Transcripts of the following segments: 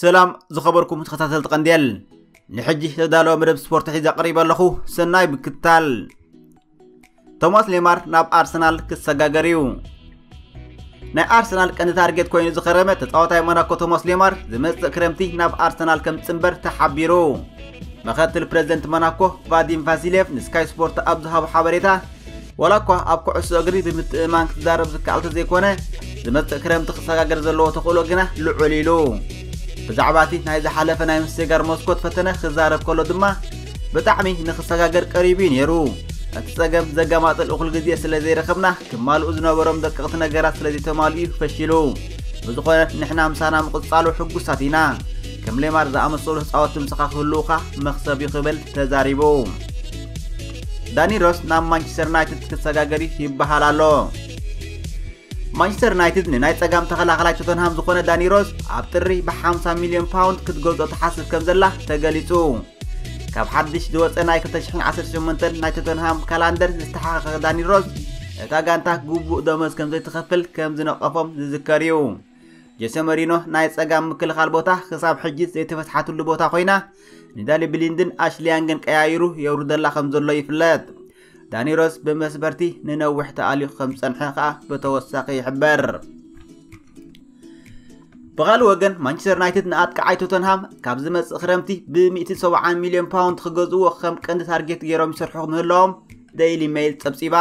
ሰላም ዝኸበርኩም ተኸታተልቲ ቀንዴል፣ ንሕጂ ዝተዳለወ መደብ ስፖርት ሒዘ ቀሪበ ኣለኹ። ሰናይ ምክትታል። ቶማስ ሌማር ናብ ኣርሰናል ክሰጋገር እዩ። ናይ ኣርሰናል ቀንዲ ታርጌት ኮይኑ ዝኸረመ ተጻዋታይ ሞናኮ ቶማስ ሌማር ዝመጽእ ክረምቲ ናብ ኣርሰናል ከም ጽንበር ተሓቢሩ። ምክትል ፕሬዝደንት ሞናኮ ቫዲም ቫሲሌቭ ንስካይ ስፖርት ኣብ ዝሃቦ ሓበሬታ፣ ዋላ እኳ ኣብ ኩዕሶ እግሪ ብምትእምማን ክዛረብ ዝከኣል ተዘይኮነ፣ ዝመጽእ ክረምቲ ክሰጋገር ዘለዎ ተኽእሎ ግና ልዑል ኢሉ። ብዛዕባ እቲ ናይ ዝሓለፈ ናይ ምስጋር መስኮት ፈተነ ክዛረብ ከሎ ድማ፣ ብጣዕሚ ንክሰጋገር ቀሪቡ እዩ ነይሩ። እቲ ጸገም ዘገማጥል እኹል ግዜ ስለ ዘይረኸብና፣ ክማልኡ ዝነበሮም ደቀቕቲ ነገራት ስለ ዘይተማልኡ እዩ ፈሺሉ። ብዝኾነ ንሕና ምሳና ምቕጻሉ ሕጉሳት ኢና። ከም ሌማር ዝኣመሰሉ ተጻወትቲ ምሳኻ ክህልዉኻ መኽሰብ እዩ ክብል ተዛሪቡ። ዳኒ ሮስ ናብ ማንቸስተር ዩናይትድ ክሰጋገር እዩ ይበሃል ኣሎ። ማንቸስተር ዩናይትድ ንናይ ጸጋም ተኸላኸላይ ቶተንሃም ዝኾነ ዳኒ ሮስ ኣብ ጥሪ ብ50 ሚልዮን ፓውንድ ክትገዝኦ ትሓስብ ከም ዘላ ተገሊጹ። ካብ ሓድሽ ዝወጸ ናይ ክልተ ሽሕን ዓሰርተ ሸሞንተን ናይ ቶተንሃም ካላንደር ዝተሓኻኸ ዳኒ ሮስ፣ እታ ጋንታ ግቡእ ደመወዝ ከም ዘይትኸፍል ከም ዝነቐፎም ዝዝከር እዩ። ጆሴ መሪኖ ናይ ጸጋም ምክልኻል ቦታ ክሳብ ሕጂ ዘይተፈትሓትሉ ቦታ ኮይና፣ ንዳሊ ብሊንድን ኣሽሊ ያንግን ቀያይሩ የውርደላ ከም ዘሎ ይፍለጥ። ዳኒ ሮስ ብመስበርቲ ንነዊሕ ተኣልዩ ከም ዝጸንሐ ከኣ ብተወሳኺ ይሕበር። ብኻልእ ወገን፣ ማንቸስተር ዩናይትድ ንኣጥቃዓይ ቶተንሃም ካብ ዝመጽእ ክረምቲ ብ170 ሚልዮን ፓውንድ ክገዝእዎ ከም ቀንዲ ታርጌት ገይሮም ይሰርሑ ምህላዎም ደይሊ ሜይል ጸብጺባ።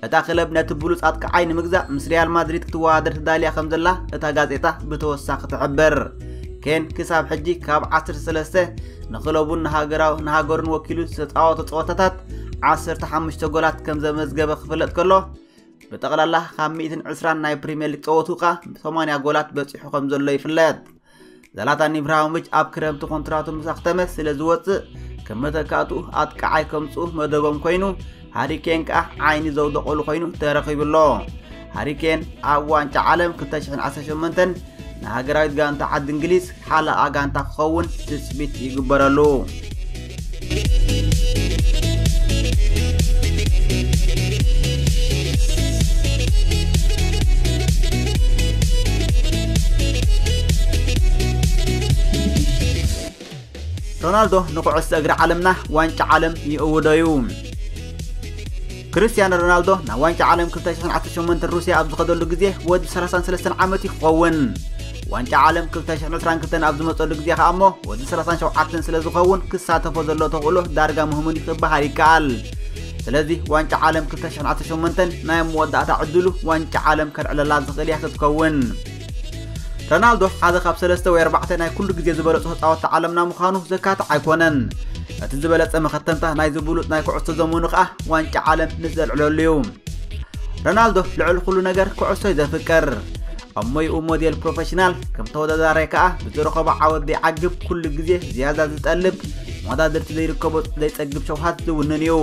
እታ ክለብ ነቲ ብሉጽ ኣጥቃዓይ ንምግዛእ ምስ ሪያል ማድሪድ ክትወዳደር ትዳልያ ከም ዘላ እታ ጋዜጣ ብተወሳኺ ትሕብር። ኬን ክሳብ ሕጂ ካብ ዓሰርተ ሰለስተ ንክለቡን ንሃገራዊ-፣ ንሃገሩን ወኪሉ ዝተጻወቶ ጸወታታት ዓሰርተ ሓሙሽተ ጎላት ከም ዘመዝገበ ክፍለጥ ከሎ፣ ብጠቕላላ ካብ ሚእትን ዕስራን ናይ ፕሪምየር ሊግ ጸወቱ ከኣ ሰማንያ ጎላት በጺሑ ከም ዘሎ ይፍለጥ። ዘላታን ኢብራሂሞቪች ኣብ ክረምቲ ኮንትራቱ ምስ ኣኽተመ ስለ ዝወጽእ፣ ከም መተካእትኡ ኣጥቃዓይ ከምጽኡ መደቦም ኮይኑ፣ ሃሪ ኬን ከኣ ዓይኒ ዘውደቐሉ ኮይኑ ተረኺቡ ኣሎ። ሃሪ ኬን ኣብ ዋንጫ ዓለም ክልተ ሽሕን ዓሰርተ ሸሞንተን ንሃገራዊት ጋንታ ዓዲ እንግሊዝ ሓለቓ ጋንታ ክኸውን ትጽቢት ይግበረሉ። ሮናልዶ ንኩዕሶ እግሪ ዓለምና ዋንጫ ዓለም ይእውዶ እዩ። ክርስቲያኖ ሮናልዶ ናብ ዋንጫ ዓለም ክልተ ሽሕን ዓሰርተ ሸሞንተን ሩስያ ኣብ ዝኸደሉ ግዜ ወዲ ሰላሳን ሰለስተን ዓመት ይኸውን። ዋንጫ ዓለም ክልተ ሽሕን ዕስራን ክልተን ኣብ ዝመጸሉ ግዜ ከኣ እሞ ወዲ ሰላሳን ሸውዓተን ስለ ዝኸውን ክሳተፎ ዘሎ ተኽእሎ ዳርጋ ምህሙን እዩ ክበሃል ይከኣል። ስለዚ ዋንጫ ዓለም ክልተ ሽሕን ዓሰርተ ሸሞንተን ናይ መወዳእታ ዕድሉ ዋንጫ ዓለም ከልዕለላ ዝኽእል እያ ክትከውን። ሮናልዶ ሓደ ካብ ሰለስተ ወይ ኣርባዕተ ናይ ኩሉ ግዜ ዝበለጹ ተጻወትቲ ዓለምና ምዃኑ ዘካትዕ ኣይኮነን። እቲ ዝበለጸ መኸተምታ ናይዚ ብሉጽ ናይ ኩዕሶ ዘመኑ ከኣ ዋንጫ ዓለም ንዘልዕለሉ እዩ። ሮናልዶ ልዕሊ ኩሉ ነገር ኩዕሶ እዩ ዘፍቅር። ኣብ ሞይኡ ሞዴል ፕሮፌሽናል፣ ከም ተወዳዳራይ ከኣ ብዝረኸቦ ዓወት ዘይዓግብ፣ ኩሉ ግዜ ዝያዳ ዝጠልብ፣ መወዳድርቲ ዘይርከቦ ዘይጸግብ ሸውሃት ዝውንን እዩ።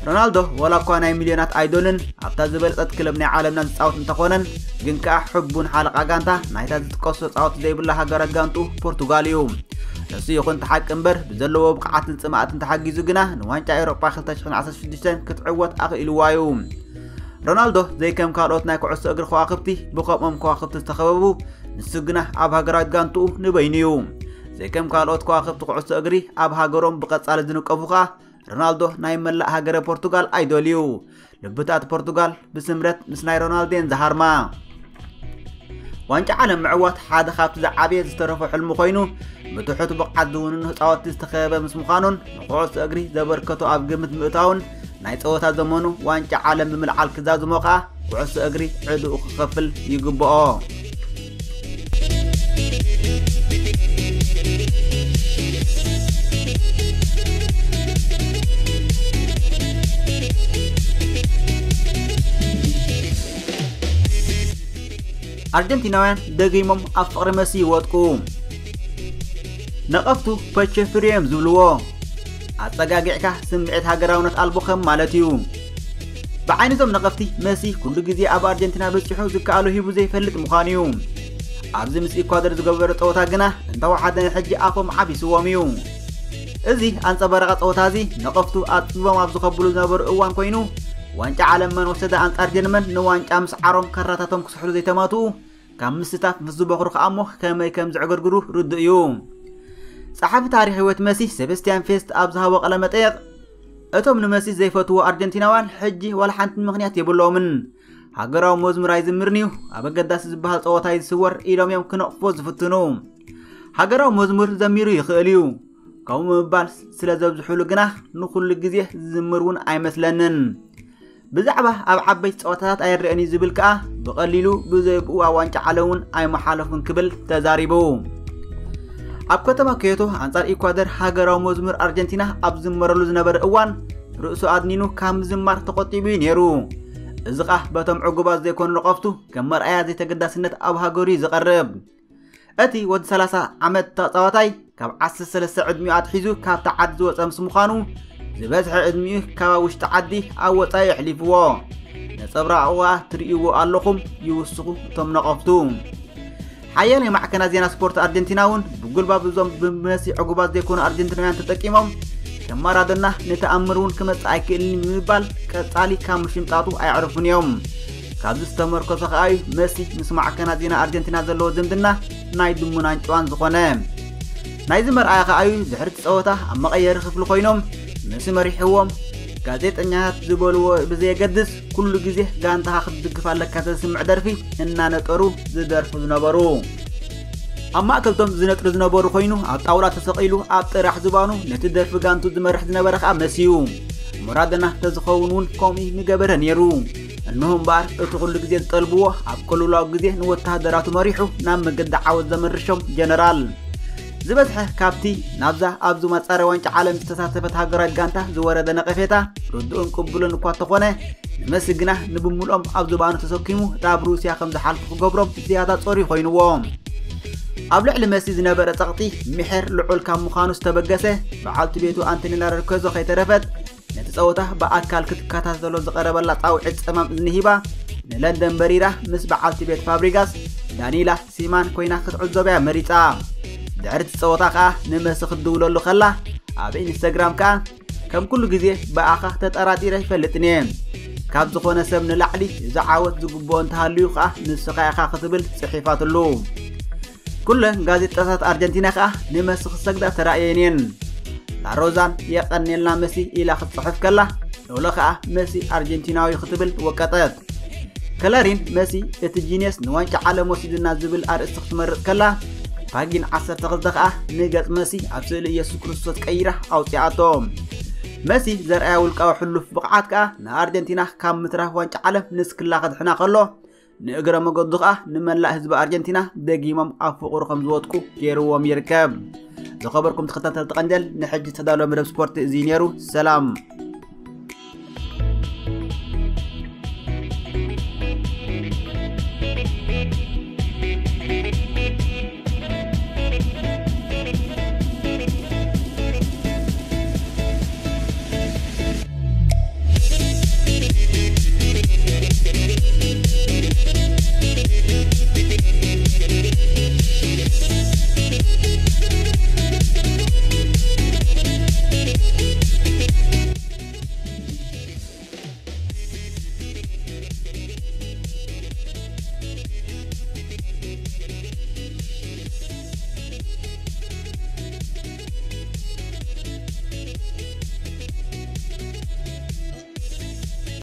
ሮናልዶ ዋላ እኳ ናይ ሚልዮናት ኣይዶልን ኣብታ ዝበለጸት ክለብ ናይ ዓለምና ዝጻወት እንተኾነን፣ ግን ከኣ ሕቡን ሓለቓ ጋንታ ናይታ ዝጥቀሶ ተጻወቲ ዘይብላ ሃገራዊት ጋንቱ ፖርቱጋል እዩ። ንሱ ይኹን ተሓቂ እምበር ብዘለዎ ብቕዓትን ጽማእትን ተሓጊዙ ግና ንዋንጫ ኤውሮጳ ክልተ ሽሕን ዓሰርተ ሽዱሽተን ክትዕወት ኣኽኢልዋ እዩ። ሮናልዶ ዘይከም ካልኦት ናይ ኩዕሶ እግሪ ከዋኽብቲ ብኸምኦም ከዋኽብቲ ዝተኸበቡ፣ ንሱ ግና ኣብ ሃገራዊት ጋንትኡ ንበይኑ እዩ። ዘይከም ካልኦት ከዋኽብቲ ኩዕሶ እግሪ ኣብ ሃገሮም ብቐጻሊ ዝንቀፉ ከኣ፣ ሮናልዶ ናይ መላእ ሃገረ ፖርቱጋል ኣይዶል እዩ። ልብታት ፖርቱጋል ብስምረት ምስ ናይ ሮናልዶ እየን ዝሃርማ። ዋንጫ ዓለም ምዕዋት ሓደ ካብቲ ዝዓበየ ዝተረፎ ሕልሚ ኮይኑ፣ ብትሑት ብቕዓት ዝውንኑ ተጻወትቲ ዝተኸበበ ምስ ምዃኑን ንኩዕሶ እግሪ ዘበርከቶ ኣብ ግምት ምእታውን፣ ናይ ጸወታ ዘመኑ ዋንጫ ዓለም ብምልዓል ክዛዝሞ ከኣ ኩዕሶ እግሪ ዕድኡ ክኸፍል ይግብኦ። ኣርጀንቲናውያን ደጊሞም ኣብ ፍቕሪ መሲ ይወድቁ። ነቐፍቱ ፐቸ ፍሪዮ እዮም ዝብልዎ። ኣጸጋጊዕካ ስምዒት ሃገራውነት ኣልቦ ከም ማለት እዩ። ብዓይኒ እዞም ነቐፍቲ፣ መሲ ኩሉ ግዜ ኣብ ኣርጀንቲና በጺሑ ዝከኣሎ ሂቡ ዘይፈልጥ ምዃኑ እዩ። ኣብዚ ምስ ኢኳዶር ዝገበሮ ጸወታ ግና እንተወሓደ ንሕጂ ኣፎም ዓቢስዎም እዩ። እዚ ኣንጸባራቒ ጸወታ እዚ ነቐፍቱ ኣጽቢቦም ኣብ ዝኸብሉ ዝነበሩ እዋን ኮይኑ፣ ዋንጫ ዓለም መን ወሰደ ኣንጻር ጀርመን ንዋንጫ ምስዓሮም ካራታቶም ክስሕሉ ዘይተማትኡ፣ ካብ ምስታፍ ምስ ዝበኽሩ ከኣ እሞ ከመይ ከም ዘዕገርግሩ ርዱእ እዩ። ጸሓፊ ታሪኽ ህይወት መሲ ሴባስቲያን ፌስት ኣብ ዝሃቦ ቃለ መጠየቕ፣ እቶም ንመሲ ዘይፈትዎ ኣርጀንቲናውያን ሕጂ ዋላ ሓንቲ ምኽንያት የብሎምን። ሃገራዊ መዝሙር ኣይዝምርን እዩ፣ ኣብ ኣገዳሲ ዝበሃል ጸወታ እዩ ዝስወር ኢሎም እዮም ክነቕፎ ዝፍትኑ። ሃገራዊ መዝሙር ዘሚሩ ይኽእል እዩ፣ ከምኡ ምባል ስለ ዘብዝሕሉ ግና ንኹሉ ግዜ ዝዝምር እውን ኣይመስለንን። ብዛዕባ ኣብ ዓበይቲ ጸወታታት ኣይረአን እዩ ዝብል ከኣ ብቐሊሉ ብዘይብኡ ኣብ ዋንጫ ዓለም እውን ኣይመሓለፉን ክብል ተዛሪቡ። ኣብ ከተማ ኪዮቶ ኣንጻር ኢኳደር ሃገራዊ መዝሙር ኣርጀንቲና ኣብ ዝዝመረሉ ዝነበረ እዋን ርእሱ ኣድኒኑ ካብ ምዝማር ተቖጢቡ እዩ ነይሩ። እዚ ኸኣ በቶም ዕጉባት ዘይኮኑ ነቐፍቱ ከም መርኣያ ዘይተገዳስነት ኣብ ሃገሩ እዩ ዝቐርብ። እቲ ወዲ ሰላሳ ዓመት ተጻዋታይ ካብ ዓሰርተ ሰለስተ ዕድሚኡ ኣትሒዙ ካብታ ዓዲ ዝወጸ ምስ ምዃኑ ዝበዝሐ ዕድሚኡ ካብ ውሽጢ ዓዲ ኣብ ወጻኢ ኣሕሊፍዎ። ነጸብራቑ ኸኣ ትርእይዎ ኣለኹም፣ ይውስኹ እቶም ነቐፍቱ። ሓያለይ ማዕከናት ዜና ስፖርት ኣርጀንቲና እውን ብጉልባብ እዞም ብመሲ ዕጉባት ዘይኮኑ ኣርጀንቲናውያን ተጠቂሞም ከም ማራዶና ንተኣምር እውን ክመጽእ ኣይክእልን ብምባል ቀጻሊ ካብ ምሽምጣጡ ኣየዕርፉን እዮም። ካብዚ ዝተመርኮሰ ከኣ እዩ መሲ ምስ ማዕከናት ዜና ኣርጀንቲና ዘለዎ ዝምድና ናይ ድሙን ኣንጭዋን ዝኾነ። ናይዚ መርኣያ ከኣ እዩ ድሕሪ እቲ ጸወታ ኣብ መቐየሪ ክፍሊ ኮይኖም መሲ መሪሕዎም ጋዜጠኛታት ዝበልዎ ብዘየገድስ ኩሉ ግዜ ጋንታኻ ክትድግፍ ኣለካ ዘስምዕ ደርፊ እናነጠሩ ዝደርፉ ዝነበሩ። ኣብ ማእከልቶም ዝነጥሩ ዝነበሩ ኮይኑ ኣብ ጣውላ ተሰቒሉ ኣብ ጥራሕ ዝባኑ ነቲ ደርፊ ጋንቱ ዝመርሕ ዝነበረ ከኣ መሲ እዩ። ሙራደና ተዝኸውን እውን ከምኡ ምገበረ ነይሩ። እንሆ እምበኣር እቲ ኩሉ ግዜ ዝጠልብዎ ኣብ ቅልውላው ግዜ ንወተሃደራቱ መሪሑ ናብ መገዲ ዓወት ዘመርሾም ጀነራል። ዝበዝሐ ካብቲ ናብዛ ኣብዚ ማጻረያ ዋንጫ ዓለም ዝተሳተፈት ሃገራዊት ጋንታ ዝወረደ ነቐፌታ ርዱእን ቅቡልን እኳ እንተኾነ ንመሲ ግና ንብምልኦም ኣብ ዝባኑ ተሰኪሙ ናብ ሩስያ ከም ዝሓልፉ ክገብሮም ዝያዳ ጾር ኮይንዎ። ኣብ ልዕሊ መሲ ዝነበረ ጸቕጢ ምሒር ልዑል ካብ ምዃኑ ዝተበገሰ በዓልቲ ቤቱ ኣንቶኒና ረድኮዞ ከይተረፈት ነቲ ጸወታ ብኣካል ክትከታተሎ ዝቐረበላ ጻውዒት ጸማም እዝኒ ሂባ ንለንደን በሪራ ምስ በዓልቲ ቤት ፋብሪጋስ ዳኒላ ሲማን ኮይና ክትዕዘቦ እያ መሪጻ። ድሕሪ እቲ ጸወታ ከኣ ንመሲ ክትድውለሉ ከላ ኣብ ኢንስታግራም ከኣ ከም ኩሉ ግዜ ብኣኻ ተጠራጢረ ኣይፈልጥን እየ። ካብ ዝኾነ ሰብ ንላዕሊ እዚ ዓወት ዝግብኦ እንተሃልዩ ከኣ ንስኻ ኢኻ ክትብል ጽሒፋትሉ። ኩለን ጋዜጣታት ኣርጀንቲና ከኣ ንመሲ ክሰግዳ ተራእየን እየን። ላሮዛን የቐንየልና መሲ ኢላ ክትጽሕፍ ከላ ሎለ ከኣ መሲ ኣርጀንቲናዊ ክትብል ወቀጠት። ከለሪን መሲ እቲ ጂንየስ ንዋንጫ ዓለም ወሲዱና ዝብል ኣርእስቲ ክትመርጽ ከላ ፓጊን ዓሰርተ ክልተ ከኣ ንገጽ መሲ ኣብ ስእሊ ኢየሱስ ክርስቶስ ቀይራ ኣውጺኣቶ። መሲ ዘርኣያ ውልቃዊ ሕሉፍ ብቕዓት ከኣ ንኣርጀንቲና ካብ ምትራፍ ዋንጫ ዓለም ንስክላ ከድሕና ከሎ ንእግረ መገዱ ከኣ ንመላእ ህዝቢ ኣርጀንቲና ደጊሞም ኣብ ፍቕሩ ከም ዝወድቁ ገይርዎም ይርከብ። ዝኸበርኩም ተኸታተልቲ ቀንጀል ንሕጂ ዝተዳለወ መደብ ስፖርት እዚ ነይሩ። ሰላም።